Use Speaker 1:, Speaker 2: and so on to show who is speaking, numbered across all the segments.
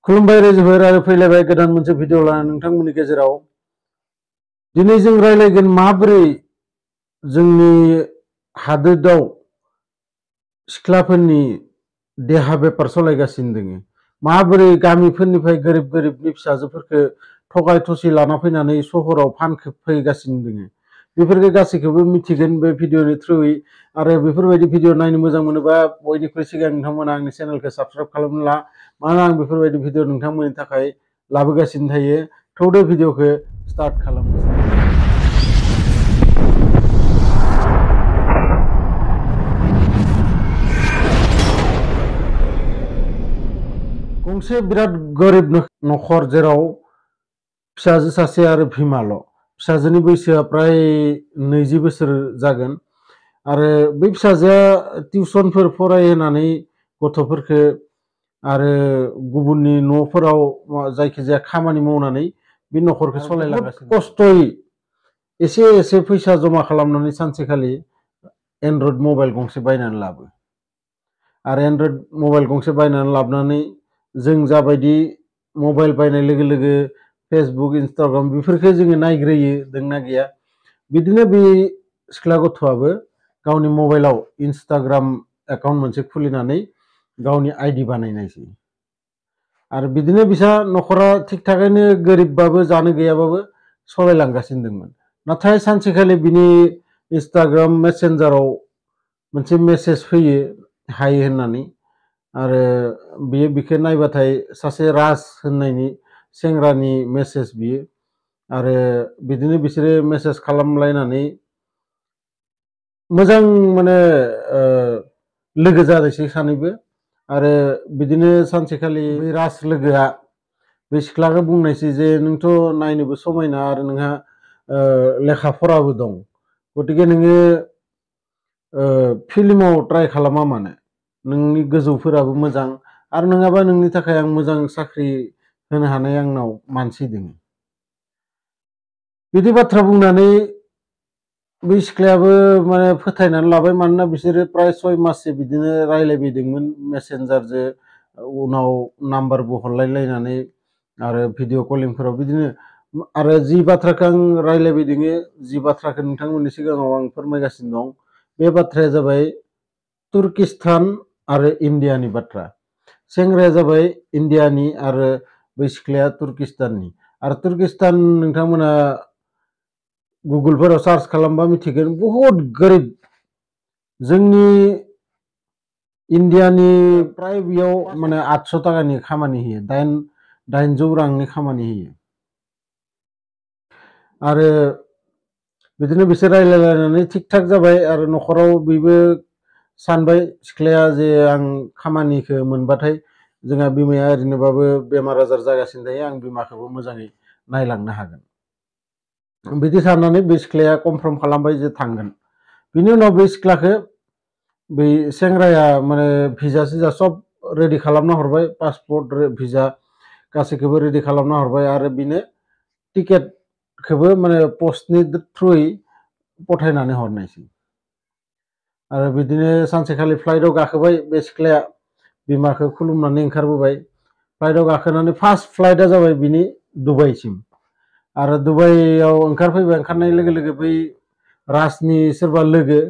Speaker 1: खुलुमबाय रायजोफोर आरो फैलायबाय गोदान मोनसे भिडिअ लानानै नोंथांमोननि गेजेराव दिनै जों रायलायगोन माबोरै जोंनि हादोराव सिख्लाफोरनि देहा बेपार सलायगासिनो दङ माबोरै गामिफोरनिफ्राय गोरिबनि फिसाजोफोरखौ थगाय थसि लाना फैनानै सहराव फानफैगासिनो दङ बेफोरखौ गासैखौबो मिथिगोन बे भिडिअनि थ्रुयै आरो बेफोरबायदि भिडिअ नायनो मोजां मोनोबा बयनिख्रुइ सिगां नोंथांमोना आंनि चेनेलखौ साबस्क्राइब खालामना ला मानोना आं बेफोरबायदि भिडिअ नोंथांमोननि थाखाय लाबोगासिनो थायो थौदो भिडिअखौ स्टार्ट खालामनोसै। गंसे बिराद गोरिब नखर जेराव फिसाजो सासे आरो बिमाल' फिसाजोनि बैसोआ प्राय 20 बोसोर जागोन आरो बै फिसाजोआ टिउसनफोर फरायहोनानै गथ'फोरखौ आरो गुबुननि न'फोराव जायखिजाया खामानि मावनानै बे नखरखौ सालायलांगासिनो खस्थ'यै एसे फैसा जमा खालामनानै सानसेखालि एन्ड्रइड मबाइल गंसे बायनानै लाबो आरो एन्ड्रइड मबाइल गंसे बायनानै लाबोनानै जों जाबायदि मबाइल बायनाय लोगो लोगो फेसबुक इन्स्टाग्राम बेफोरखौ जोङो नायग्रोयो दोंना गैया बिदिनो बे सिख्ला गथ'आबो गावनि मबाइलाव इन्स्टाग्राम एकाउन्ट मोनसे खुलिनानै गावनि आइडि बानायनायसै आरो बिदिनो बिसा नखरा थिग थाकैनो गोरिबबाबो जानो गैयाबाबो सलायलांगासिनो दंमोन नाथाय सानसेखालि बिनि इन्स्टाग्राम मेसेन्जाराव मोनसे मेसेज फैयो हाय होननानै आरो बिखौ नायबाथाय सासे राज होननायनि सेंग्रानि मेसेज बियो आरो बिदिनो बिसोरो मेसेज खालामलायनानै मोजां माने लोगो जादोंसै सानैबो आरो बिदिनो सानसेखालि बे राज लोगोआ बे सिख्लाखौ बुंनायसै जे नोंथ' नायनोबो समायना आरो नोंहा लेखा फराबो दं गतिके नोङो फिल्माव ट्राय खालामा मानो नोंनि गोजौफोराबो मोजां आरो नङाबा नोंनि थाखाय आं मोजां साख्रि होनो हानाय आंनाव मानसि दङ बिदि बाथ्रा बुंनानै बे सिख्लायाबो माने फोथायनानै लाबाय मानोना बिसोरो प्राय 6 माससो बिदिनो रायलायबायदोंमोन मेसेन्जारजों उनाव नाम्बारबो हरलायलायनानै आरो भिडिअ कलिंफोराव बिदिनो आरो जि बाथ्राखौ आं रायलायबाय दङ जि बाथ्राखौ नोंथांमोननि सिगाङाव आं फोरमायगासिनो दं बे बाथ्राया जाबाय तुर्किस्तान आरो इन्डियानि बाथ्रा सेंग्राया जाबाय इन्डियानि आरो बै सिख्लाया तुर्किस्ताननि आरो तुर्किस्तान नोंथांमोना गुगोलफोराव सार्च खालामबा मिथिगोन बहुत गोरिब जोंनि इन्डियानि प्राय बेयाव माने 800 टाकानि खामानि होयो 800 रांनि खामानि होयो आरो बिदिनो बिसोर रायलायलायनानै थिग थाक जाबाय आरो नखराव बेबो सानबाय सिख्लाया जे आं खामानिखौ मोनबाथाय जोंहा बिमाया ओरैनोबाबो बेमार आजार जागासिनो थायो आं बिमाखौबो मोजाङै नायलांनो हागोन बिदि साननानै बे सिख्लाया कनफार्म खालामबाय जे थांगोन बिनि उनाव बे सिख्लाखौ बै सेंग्राया माने भिजा सिजा सब रेडि खालामना हरबाय पासपर्ट भिजा गासैखौबो रेडि खालामना हरबाय आरो बिनो टिकेटखौबो माने पस्टनि थ्रुयै पठायनानै हरनायसै आरो बिदिनो सानसेखालि फ्लाइटआव गाखोबाय बे सिख्लाया बिमाखौ खुलुमनानै ओंखारबोबाय फ्लाइटआव गाखोनानै फार्स्ट फ्लाइटआ जाबाय बिनि दुबाइसिम आरो दुबाइयाव ओंखारफैबाय ओंखारनाय लोगो लोगो बै राजनि सोरबा लोगो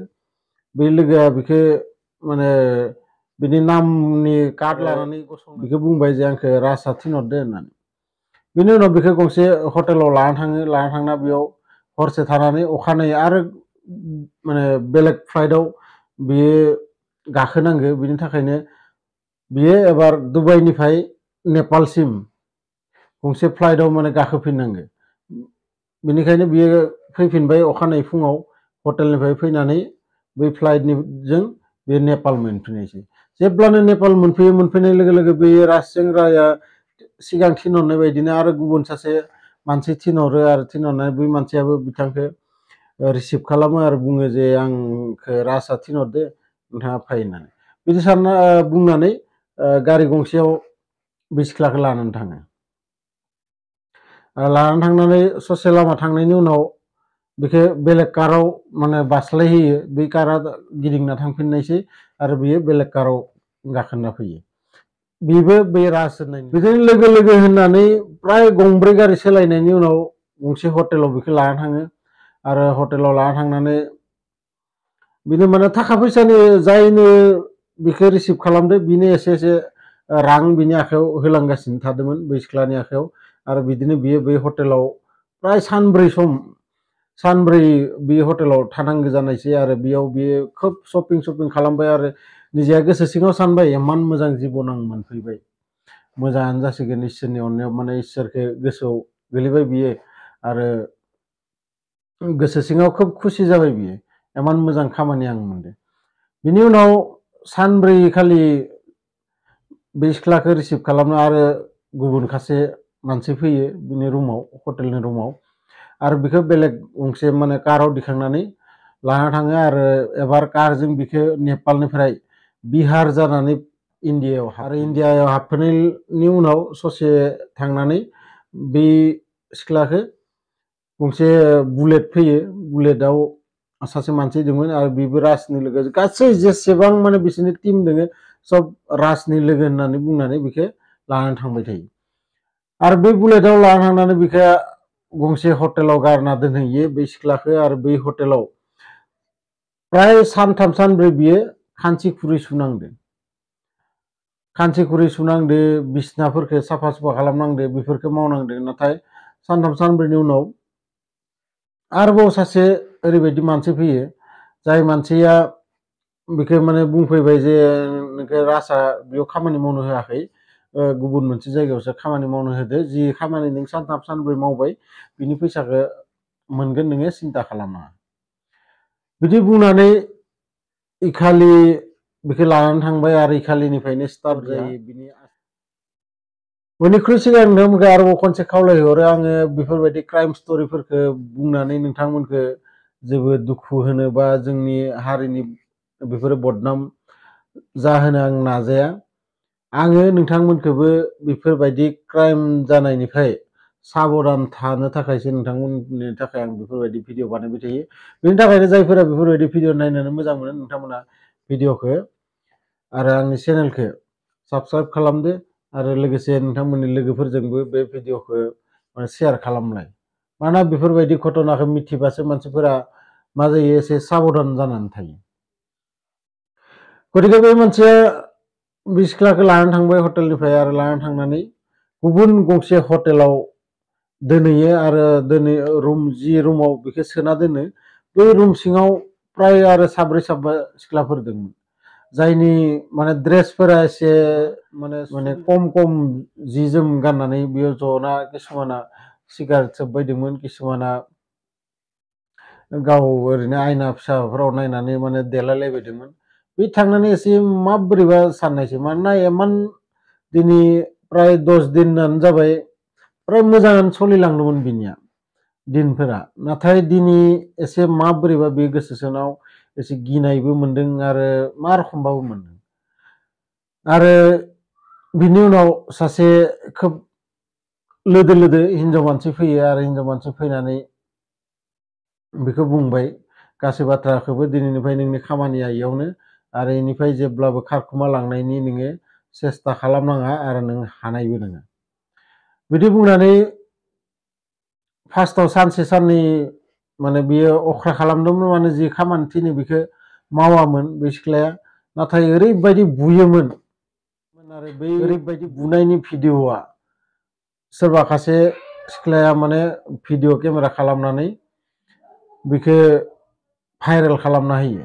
Speaker 1: बै लोगोआ बिखौ माने बिनि नामनि कार्ड लानानै बिखौ बुंबाय जे आंखौ राजआ थिनहरदो होननानै बिनि उनाव बिखौ गंसे हटेलाव लाना थांना बेयाव हरसे थानानै अखानायै आरो माने बेलेग फ्लाइटआव बियो गाखोनांगो बिनि थाखायनो बियो एबार दुबाइनिफ्राय नेपालसिम गंसे फ्लाइटआव माने गाखोफिननांगो बेनिखायनो बियो फैफिनबाय अखानायै फुङाव हटेलनिफ्राय फैनानै बै फ्लाइटजों बे नेपाल मोनफैनायसै जेब्लानो नेपाल मोनफैनाय लोगो लोगो बे राज सेंग्राया सिगां थिनहरनाय बायदिनो आरो गुबुन सासे मानसि थिनहरो आरो थिनहरनाय बै मानसियाबो बिथांखौ रिसिभ खालामो आरो बुङो जे आंखौ राजआ थिनहरदो नोंथाङा फै होननानै बिदि सानना बुंनानै गारि गंसेयाव बे सिख्लाखौ लानानै थाङो लानानै थांनानै ससे लामा थांनायनि उनाव बेखौ बेलेग काराव माने बास्लायहोयो बै कारा गिदिंना थांफिननायसै आरो बियो बेलेग काराव गाखोना फैयो बेबो बे राज होननायनि बिदिनो लोगो लोगो होननानै प्राय गंब्रै गारि सोलायनायनि उनाव गंसे हटेलाव बेखौ लाना थाङो आरो हटेलाव लाना थांनानै बिनो माने थाखा फैसानि जायनो बेखौ रिसिभ खालामदो बिनो एसे एसे रां बिनि आखायाव होलांगासिनो थादोंमोन बै सिख्लानि आखायाव आरो बिदिनो बियो बै हटेलाव प्राय सानब्रै बे हटेलाव थानांगौ जानायसै आरो बेयाव बियो खोब शपिं खालामबाय आरो निजेया गोसो सिङाव सानबाय इमान मोजां जिबन आं मोनफैबाय मोजाङानो जासिगोन इसोरनि अननायाव माने इसोरखौ गोसोआव गोलैबाय बियो आरो गोसो सिङाव खोब खुसि जाबाय बियो इमान मोजां खामानि आं मोनदों बिनि उनाव सानब्रै खालि बे सिख्लाखौ रिसिभ खालामनो आरो गुबुन सासे मानसि फैयो बिनि रुमाव हटेलनि रुमाव आरो बेखौ बेलेग गंसे माने काराव दिखांनानै लाना थाङो आरो एबार कारजों बेखौ नेपालनिफ्राय बिहार जानानै इन्डियायाव आरो इन्डियायाव हाबफैनायनि उनाव ससे थांनानै बे सिख्लाखौ गंसे बुलेट फैयो बुलेटआव सासे मानसि दंमोन आरो बेबो राजनि लोगो गासै जेसेबां माने बिसोरनि टिम दङ सब राजनि लोगो होननानै बुंनानै बेखौ लानानै थांबाय थायो आरो बे बुलेटआव लाना थांनानै बेखौ गंसे हटेलाव गारना दोनहैयो बे सिख्लाखौ आरो बै हटेलाव प्राय सानथाम सानब्रै बियो खानसि खुरै सुनांदो बिसनाफोरखौ साफा सुफा खालामनांदो बेफोरखौ मावनांदो नाथाय सानथाम सानब्रैनि उनाव आरोबाव सासे ओरैबायदि मानसि फैयो जाय मानसिया बेखौ माने बुंफैबाय जे नोंखौ राजा बेयाव खामानि मावनो होआखै गुबुन मोनसे जायगायावसो खामानि मावनो होदो जि खामानि नों सानथाम सानब्रै मावबाय बिनि फैसाखौ मोनगोन नोङो सिन्था खालामनाङा बिदि बुंनानै इखालि बेखौ लानानै थांबाय आरो इखालिनिफ्रायनो स्टार्ट जायो बिनि बयनिख्रुइ सिगां नोंथांमोनखौ आरोबाव खनसे खावलायहरो आङो बेफोरबायदि क्राइम स्ट'रिफोरखौ बुंनानै नोंथांमोनखौ जेबो दुखु होनो बा जोंनि हारिनि बेफोरो बदनाम जाहोनो आं नाजाया आङो नोंथांमोनखौबो बेफोरबायदि क्राइम जानायनिफ्राय साबधान थानो थाखायसो नोंथांमोननि थाखाय आं बेफोरबायदि भिडिअ बानायबाय थायो बेनि थाखायनो जायफोरा बेफोरबायदि भिडिअ नायनानै मोजां मोनो नोंथांमोना भिडिअखौ आरो आंनि चेनेलखौ साबस्क्राइब खालामदो आरो लोगोसे नोंथांमोननि लोगोफोरजोंबो बे भिडिअखौ माने शेयार खालामलाय मानोना बेफोरबायदि घटनाखौ मिथिबासो मानसिफोरा मा जायो एसे साबधान जानानै थायो गतिके बे मानसिया बे सिख्लाखौ लानानै थांबाय हटेलनिफ्राय आरो लानानै थांनानै गुबुन गंसे हटेलाव दोनहैयो आरो जि रुमाव बेखौ सोना दोनो बे रुम सिङाव प्राय आरो साब्रै साबा सिख्लाफोर दंमोन जायनि माने ड्रेसफोरा एसे माने खम जि जोम गाननानै बेयाव जना किसुमाना सिगारेट सोबबायदोंमोन किसुमाना गाव ओरैनो आयना फिसाफोराव नायनानै माने देलायलायबायदोंमोन बे थांनानै एसे माबोरैबा साननायसै मानोना इमान दिनै प्राय 10 दिनानो जाबाय प्राय मोजाङानो सोलिलांदोंमोन बिनिया दिनफोरा नाथाय दिनै एसे माबोरैबा बे गोसो सिङाव एसे गिनायबो मोनदों आरो मा रखमबाबो मोनदों आरो बिनि उनाव सासे खोब लोदो हिनजाव मानसि फैयो आरो हिनजाव मानसि फैनानै बेखौ बुंबाय गासै बाथ्राखौबो दिनैनिफ्राय नोंनि खामानिया इयावनो आरो इनिफ्राय जेब्लाबो खारखुमा लांनायनि नोङो सेस्था खालामनाङा आरो नों हानायबो नङा बिदि बुंनानै फार्स्टआव सानसे साननै माने बियो अख्रा खालामदोंमोन माने जि खामानि थिनो बेखौ मावामोन बे सिख्लाया नाथाय ओरैबायदि बुयोमोन आरो बै ओरैबायदि बुनायनि भिडिअआ सोरबा सासे सिख्लाया माने भिडिअ केमेरा खालामनानै बेखौ भाइरेल खालामना होयो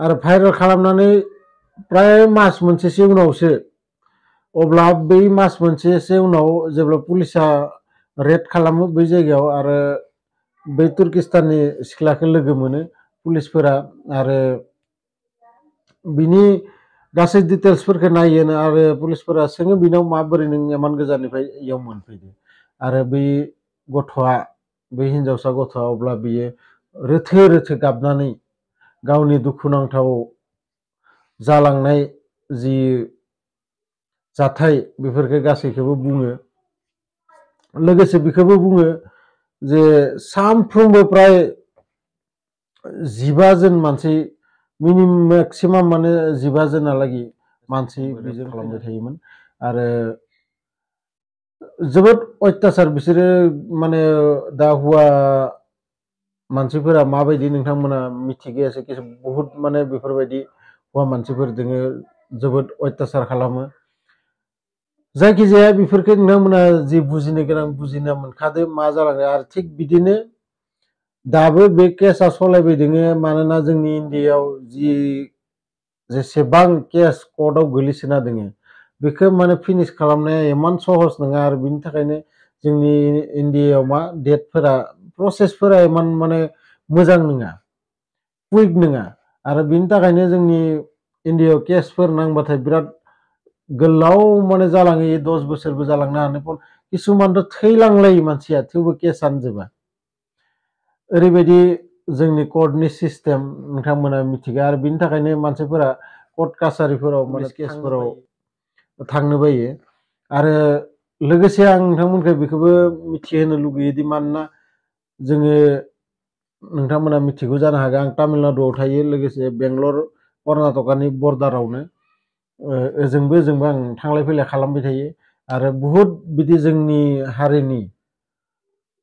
Speaker 1: आरो भाइरेल खालामनानै प्राय मास मोनसेसो उनावसो अब्ला बै मास मोनसेसो उनाव जेब्ला पुलिसा रेड खालामो बै जायगायाव आरो बै तुर्किस्ताननि सिख्लाखौ लोगो मोनो पुलिसफोरा आरो बिनि गासै डिटेल्सफोरखौ नायो आरो पुलिसफोरा सोङो बिनाव माबोरै नों इमान गोजाननिफ्राय इयाव मोनफैदो आरो बै गथ'आ बै हिनजावसा गथ'आ अब्ला बियो रोथो गाबनानै गावनि दुखुनांथाव जालांनाय जि जाथाय बेफोरखौ गासैखौबो बुङो लोगोसे बेखौबो बुङो जे सानफ्रोमबो प्राय 15 जन मानसि मेक्सिमाम माने 15 जनालागि मानसि बिजों खालामबाय थायोमोन आरो जोबोद अयथासार बिसोरो माने दा हौवा मानसिफोरा माबायदि नोंथांमोना मिथिगैयासो बहुत माने बेफोरबायदि हौवा मानसिफोर दोङो जोबोद अयथासार खालामो जायखिजाया बेफोरखौ नोंथांमोना जि बुजिनो गोनां बुजिना मोनखादो मा जालाङो आरो थिग बिदिनो दाबो बे केसा सलायबाय दोङो मानोना जोंनि इन्डियायाव जि जेसेबां केस कर्टआव गोलैसोना दोङो बेखौ माने फिनिश खालामनाया इमान सहस नङा आरो बिनि थाखायनो जोंनि इन्डियायाव मा डेटफोरा प्रसेसफोरा इमान माने मोजां नङा कुइक नङा आरो बिनि थाखायनो जोंनि इन्डियायाव केसफोर नांबाथाय बिराद गोलाव माने जालाङो 10 बोसोरबो जालांनो हानाय किसुमानथ' थैलांलायो मानसिया थेवबो केसानो जोबा ओरैबायदि जोंनि कर्टनि सिस्टेम नोंथांमोना मिथिगौ आरो बिनि थाखायनो मानसिफोरा कर्ट कासारिफोराव माने केसफोराव थांनो बायो आरो लोगोसे आं नोंथांमोनखौ बेखौबो मिथिहोनो लुगैयोदि मानोना जोङो नोंथांमोना मिथिगौ जानो हागौ आं तामिलनाडुआव थायो लोगोसे बेंगलर कर्नाटकानि बर्डारावनो ओजोंबो ओजोंबो आं थांलाय फैलाय खालामबाय थायो आरो बहुद बिदि जोंनि हारिनि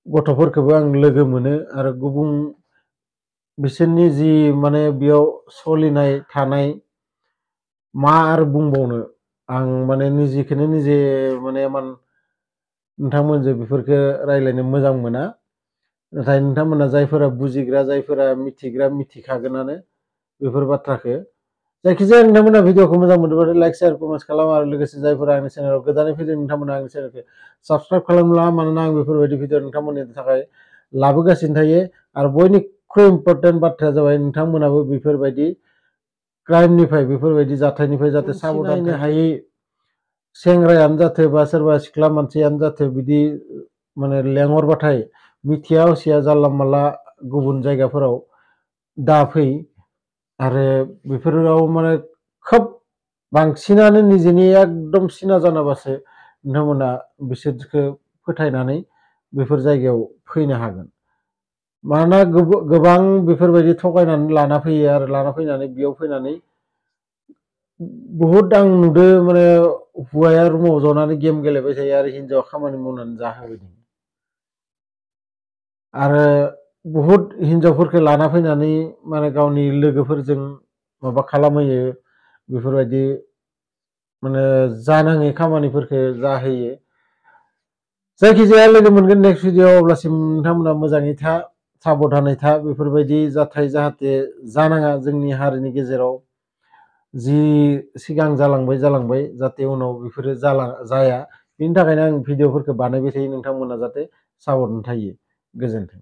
Speaker 1: गथ'फोरखौबो आं लोगो मोनो आरो गुबुन बिसोरनि जि माने बेयाव सोलिनाय थानाय मा आरो बुंबावनो आं माने निजेखौनो निजे माने इमान नोंथांमोनजों बेफोरखौ रायज्लायनो मोजां मोना नाथाय नोंथांमोना जायफोरा बुजिग्रा जायफोरा मिथिग्रा मिथिखागोनानो बेफोर बाथ्राखौ जायखिजाया नोंथांमोना भिडिअखौ मोजां मोनोब्ला लाइक शेयार कमेन्ट खालाम आरो लोगोसे जायफोरा आंनि चेनेलाव गोदानै फैदों नोंथांमोना आंनि चेनेलखौ साबस्क्राइब खालामला मानोना आं बेफोरबायदि भिडिअ नोंथांमोननि थाखाय लाबोगासिनो थायो आरो बयनिख्रुइ इम्परटेन्ट बाथ्राया जाबाय नोंथांमोनाबो बेफोरबायदि क्राइमनिफ्राय बेफोरबायदि जाथायनिफ्राय जाहाथे साबधान हायै सेंग्रायानो जाथों बा सोरबा सिख्ला मानसियानो जाथों बिदि माने लेंहरबाथाय मिथिया हसिया जानला मानला गुबुन जायगाफोराव दाफै आरो बेफोराव माने खोब बांसिनानो निजेनि एकदम सिना जानाबासो नोंथांमोना बिसोरखौ फोथायनानै बेफोर जायगायाव फैनो हागोन मानोना गोबां बेफोरबायदि थगायनानै लाना फैयो आरो लाना फैनानै बेयाव फैनानै बहुद आं नुदों माने हौवाया रुमाव जनानै गेम गेलेबाय थायो आरो हिन्जावा खामानि मावनानै जाहोबाय थायो आरो बहुद हिन्जावफोरखौ लाना फैनानै माने गावनि लोगोफोरजों माबा खालामहोयो बेफोरबायदि माने जानाङै खामानिफोरखौ जाहोयो जायखिजाया लोगो मोनगोन नेक्स्ट भिडिअ अब्लासिम नोंथांमोना मोजाङै था साबधानै था बेफोरबायदि जाथाय जाहाथे जानाङा जोंनि हारिनि गेजेराव जि सिगां जालांबाय जाहाथे उनाव बेफोरो जाया बेनि थाखायनो आं भिडिअफोरखौ बानायबाय थायो नोंथांमोना जाहाथे साबधान थायो गोजोन्थों।